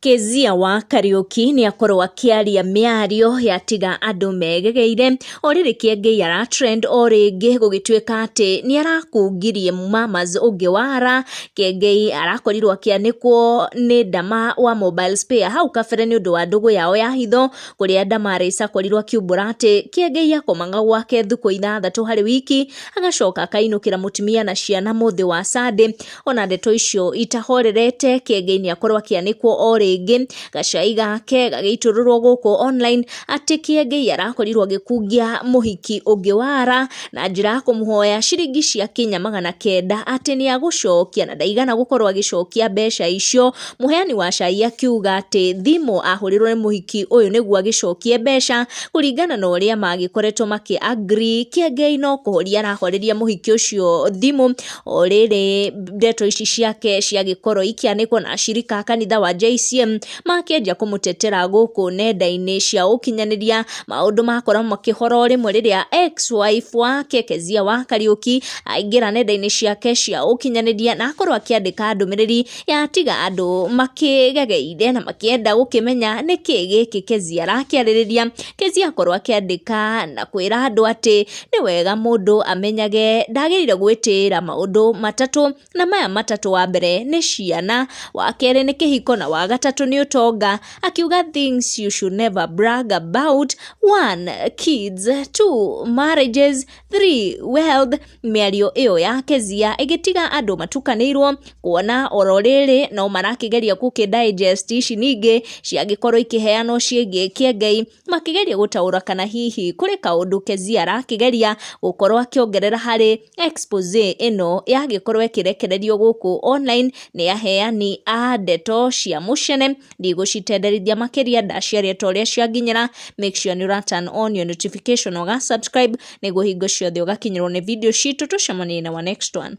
Kezia wa Kariũki nĩ akorwo akĩaria mĩario yatiga andũ megegeire. O rĩrĩ Kĩengei ara trend o rĩngĩ gũgĩtuĩka atĩ nĩ arakungirie mamas ũngĩ wara. Kĩengei arakorirwo akĩanĩkwo nĩ Ndama wa Mobile Spare hau kabere nĩ ũndũ wa ndũgũ yao ya hitho, kũrĩa Damaris akorirwo akiumbũra atĩ Kĩengei akomaga gwake thukũ 6 harĩ wiki, agacoka akainũkĩra mũtumia na ciana mũthĩ wa Sunday. Ona ndeto icio itahorerete, Kĩengei nĩ akorwo akĩanĩkwo o rĩngĩ, gacai gake gagĩitũrũrwo gũkũ online atĩ Kĩengei arakorirwo agĩkungia mũhiki ũngĩ wara na njĩra ya kũmũhoya ciringi cia Kenya 900 atĩ nĩ agũcokia na ndaigana gũkorwo agĩcokia mbeca icio. Mũheani wa cai akiuga atĩ thimũ ahũrĩrwo nĩ mũhiki ũyũ nĩguo agĩcokie mbeca kũringana na ũrĩa magĩkoretwo makĩ agree. Kĩengei no kũhoria arahoreria mũhiki ũcio thimũ. O rĩrĩ ndeto ici ciake ciagĩkorwo ikĩanĩkwo na acirika a kanitha wa JCM makĩanjia kũmũtetera gũkũ nenda-inĩ cia ũkinyanĩria. Maũndũ makorwo makĩhora o rĩmwe rĩrĩa ex wife wake Kezia wa Kariũki aingĩra nenda-inĩ ciake cia ũkinyanĩria na akorwo akĩandĩka ndũmĩrĩri yatiga andũ makĩgegeire na makĩenda gũkĩmenya nĩkĩ gĩkĩ Kezia arakĩarĩrĩria. Kezia akorwo akĩandĩka na kwĩra andũ atĩ nĩ wega mũndũ amenyage ndagĩrĩire gwĩtĩĩra maũndũ matatũ, na maya matatũ wa mbere nĩ ciana, wa kerĩ nĩ kĩhiko na wa gatatũ nĩ ũtonga. Akiuga things you should never brag about: 1 kids, 2 marriages, 3 wealth. Mĩario ĩyo ya Kezia ĩgĩtiga andũ matukanĩirwo kuona oro rĩrĩ no marakĩgeria gũkĩ digest ici ningĩ ciagĩkorwo ikĩheanwo ciĩgiĩ Kĩengei, makĩgeria gũtaũra kana hihi kũrĩ kaũndũ Kezia arakĩgeria gũkorwo akĩongerera harĩ expose ĩno yagĩkorwo ĩkĩrekererio gũkũ online nĩ aheani a ndeto cia mũcene. Ndigũcitenderithia makĩria, ndaciaria ta ũrĩa cianginyĩra. Make sure nĩ ũra turn on your notification, ũga subscribe nĩguo hingo ciothe ũgakinyĩrwo nĩ video citũ. Tũcemanie na wa next one.